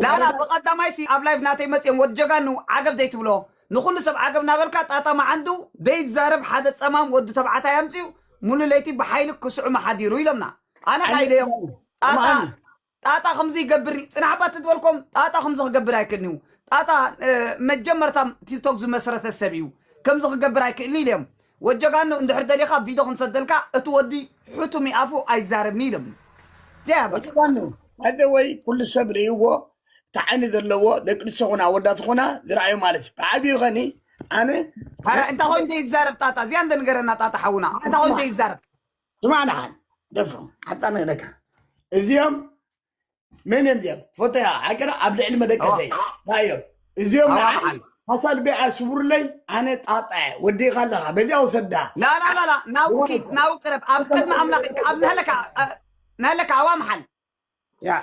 ላላ ብቐዳማይሲ ኣብ ላይፍ ናተይ መፅኦም ወዲ ጀጋኑ ዓገብ ዘይትብሎ ንኹሉ ሰብ ዓገብ እናበልካ ጣጣ መዓንዱ ዘይዛረብ ሓደ ፀማም ወዲ ተባዕታይ ኣምፅኡ ሙሉ ለይቲ ብሓይሊ ክስዑ መሓዲሩ ኢሎምና ኣነ ሓይለ እዮም ጣጣ ጣጣ ከምዚ ይገብር ጽናሕ ባት ትበልኩም ጣጣ ከምዚ ክገብር ኣይክእልንዩ ጣጣ መጀመርታ ቲክቶክ ዝመስረተ ሰብ እዩ ከምዚ ክገብር ኣይክእልን ኢሎም ወጀጋኑ እንድሕር ደሊኻ ቪድዮ ክንሰደልካ እቲ ወዲ ሕቱም ኣፉ ኣይዛረብን ኢሎም ወጀጋኑ ሓደ ወይ ኩሉ ሰብ ርእይዎ እቲ ዓይኒ ዘለዎ ደቂ ኣንስትዮ ኹና ወዳት ኹና ዝረኣዩ ማለት እዩ ብዓብዩ ኸኒ ኣነ እንታይ ኮይኑ ዘይዛረብ ጣጣ እዚኣ እንደንገረና ጣጣ ሓውና እንታይ ኮይኑ ዘይዛረብ ስማዕ ደሓን ደፉ ሓጣ ነግረካ እዚኦም መን እዮም እዚኦም ትፈተያ ሃገር ኣብ ልዕሊ መደቀሰይ ናዮም እዚኦም ንዓይ ሓሳድ ቢኣ ስቡርለይ ኣነ ጣጣ ወዲኻ ኣለኻ በዚኣ ውሰዳ ላላላላ ናብኡ ኪድ ናብኡ ቅረብ ኣብ ቅድሚ ኣምላኽ ኢልካ ኣብ ናለካ ናለካ ኣዋ መሓል ያ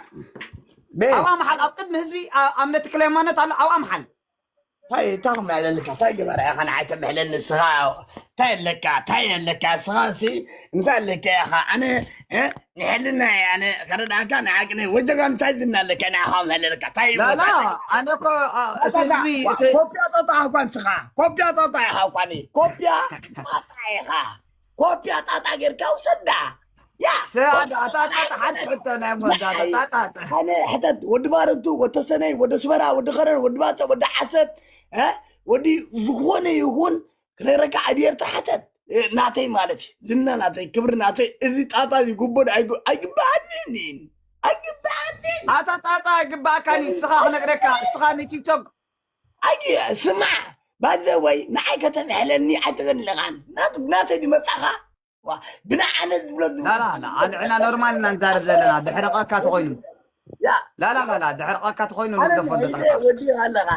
ኣዋ መሓል ኣብ ቅድሚ ህዝቢ ኣምነ ትክለ ሃይማኖት ኣሎ ኣዋ መሓል እንታይ እንታይ ክምዕለልካ እንታይ ገበረ ኢኻ ንዓይ ተምሕለኒ ንስኻ እንታይ ኣለካ እንታይ ኣለካ ንስኻ ሲ እንታይ ኣለካ ኢኻ ኣነ ንሕልና ኣነ ከረዳእካ ንዓቅነ ወደጋ እንታይ ዝና ኣለካ ንዓኻ ምሕለልካ እንታይ ላላ ኣነ እኮ እቲ ህዝቢ እቲ ኮፒያ ጣጣ እኳ ንስኻ ኮፒያ ጣጣ ኢኻ እኳ ኮፒያ ጣጣ ኢኻ ኮፒያ ጣጣ ጌርካ ውሰዳ ያ ኣታ ጣጣ ሓንቲ ሕቶ ናይ ሞዳ ጣጣ ኣነ ሕተት ወዲ ባረንቱ ወተሰነይ ወደ ስመራ ወዲ ኸረር ወዲ ባተ ወዲ ዓሰብ ወዲ ዝኾነ ይኹን ክነግረካ ዓዲ ኤርትራ ሓተት ናተይ ማለት እዩ ዝና ናተይ ክብሪ ናተይ እዚ ጣጣ እዚ ጉቦ ኣይግበኣንን ኣይግበኣንን ኣታ ጣጣ ይግበኣካኒ እስኻ ክነግረካ እስኻ ንቲክቶክ ኣይ ስማዕ ባዘወይ ንዓይ ከተምሕለኒ ኣይትበልኻን ናተይ ዝመፃኻ ብንዓነ ዝብሎ ንዕና ኖርማል ኢና ንዛረብ ዘለና ድሕረቐካ ተኾይኑ ላላላላ ድሕረቐካ ተኾይኑ ንገፎ ወዲ ኣለኻ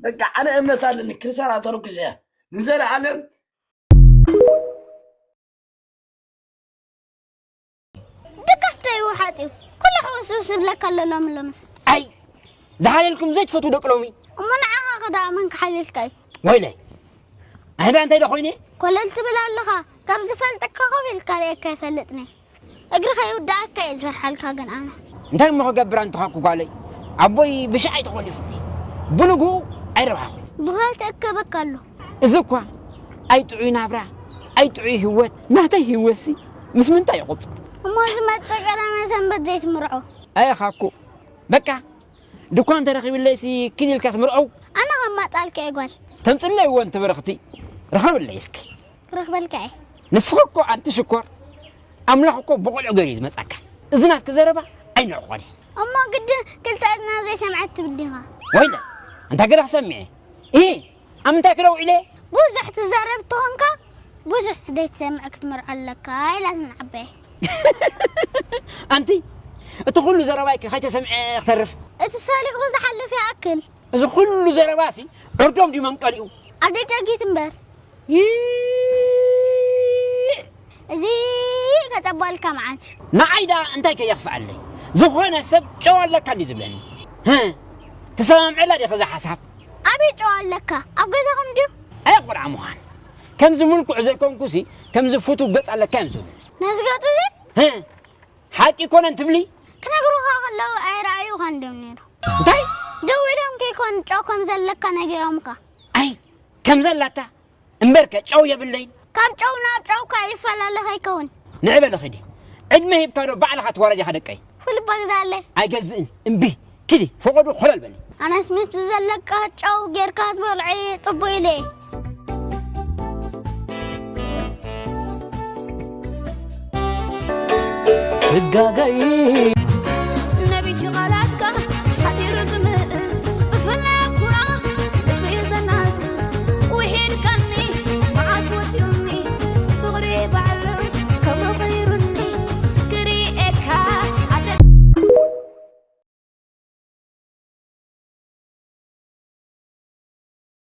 በቃ ኣነ እምነት ኣለኒ ክርስቲያን ኣተርኩስ እያ ንዘለኣለም ድቃስ ዶ ይውሓጥ እዩ? ኩሉ ሕውስውስ ዝብለካ ኣሎ ሎሚ ሎምስ። ኣይ ዝሓለልኩም ዘይትፈትዉ ደቂ ሎሚ። እሞ ንዓኻ ከ ደኣ መን ክሓልልካ እዩ? ወይለይ ኣነ ደኣ እንታይ ዶ ኮይነ? ኮለል ትብል ኣለኻ። ካብ ዝፈልጠካ ኮፍ ኢልካ ርእየካ ኣይፈልጥን እየ። እግሪ ከይውድኣካ እየ ዝፈርሓልካ ግን ኣነ። እንታይ እሞ ክገብር ኣንተኻኩ ጓለይ? ኣቦይ ብሻዕ ኣይተኾሊፉኒ። ብንግኡ ኣይረብሓኹን። ብኸ ተእከበካ ኣሎ? እዚ እኳ ኣይጥዑይ ናብራ ኣይጥዑይ ህይወት ናተይ ህይወትሲ ምስ ምንታይ ይቑጽር? እሞ ዝመጽእ ቀዳማይ ሰንበት ዘይትምርዖ? ኣየኻኩ በቃ ድኳን ተረኺብለይሲ ኪድ ኢልካ ትምርዐው? ኣነ ኸማጻልካ እየ ጓል። ተምጽለይ እወ እንትበረኽቲ ርኸብለይ እስኪ። ክረኽበልካ እየ። ንስኺ እኮ ኣንቲ ሽኮር ኣምላኽ እኮ ብቖልዑ ገይሩ እዩ ዝመጻካ። እዚ ናትኪ ዘረባ ኣይንዕቆን እየ። እሞ ግድን ክልተ እዝና ዘይሰምዐት ትብል ዲኻ? ወይለ ኣንታ ገለ ክሰምዐ እየ። ኣብ ምንታይ ክደውዒለ? ብዙሕ ትዛረብ ተኾንካ ብዙሕ ዘይትሰምዕ ክትምርዖ ኣለካ ኢላትና ዓባየ። ኣንቲ እቲ ኩሉ ዘረባይኪ ከይተሰምዐ ክተርፍ። እቲ ሰሊኹ ዝሓልፍ ይኣክል። እዚ ኩሉ ዘረባሲ ዕርዶም ድዩ መንቀሊኡ? ኣደይ ጨጊት እምበር። እዚ ከጸባልካ መዓት እዩ። ንዓይ ደኣ እንታይ ከየኽፍኣለይ? ዝኾነ ሰብ ጨው ኣለካ እንዲ ዝብለኒ። ህህ፣ ትሰማምዐላ ዲኺ እዛ ሓሳብ? ኣበይ ጨው ኣለካ? ኣብ ገዛኹም ድዩ? ኣይ ቆልዓ ምዃን። ከምዚ ምልኩዕ ዘይኮንኩሲ ከምዚ ፍቱው ገጽ ኣለካ እዮም ዝብሉኒ። ነዚ ገጹ እዚ? ህህ፣ ሓቂ ይኮነን ትብሊ? ክነግሩኻ ከለዉ ኣይረኣዩኻን ድዮም ነይሩ? እንታይ? ደዊሎም ከይኮን ጨው ከም ዘለካ ነጊሮምኻ። ኣይ ከም ዘላታ እምበርከ ጨው የብለይን። ካብ ጨው ናብ ጨው እኳ ይፈላለ ከይከውን። ንዒ በሊ ኺዲ። ዕድመ ሂብካ ዶ ባዕልኻ ትዋረድ ኢኻ ደቀይ። ፉል እባ ግዛለይ። ኣይገዝእን እምቢ። ኪዲ ፈቐዶ ኾለል በሊ። ኣነስ ምስ ብዘለካ ጨው ጌርካ ትበልዒ ጽቡቕ ኢለ እየ። ትጋገይ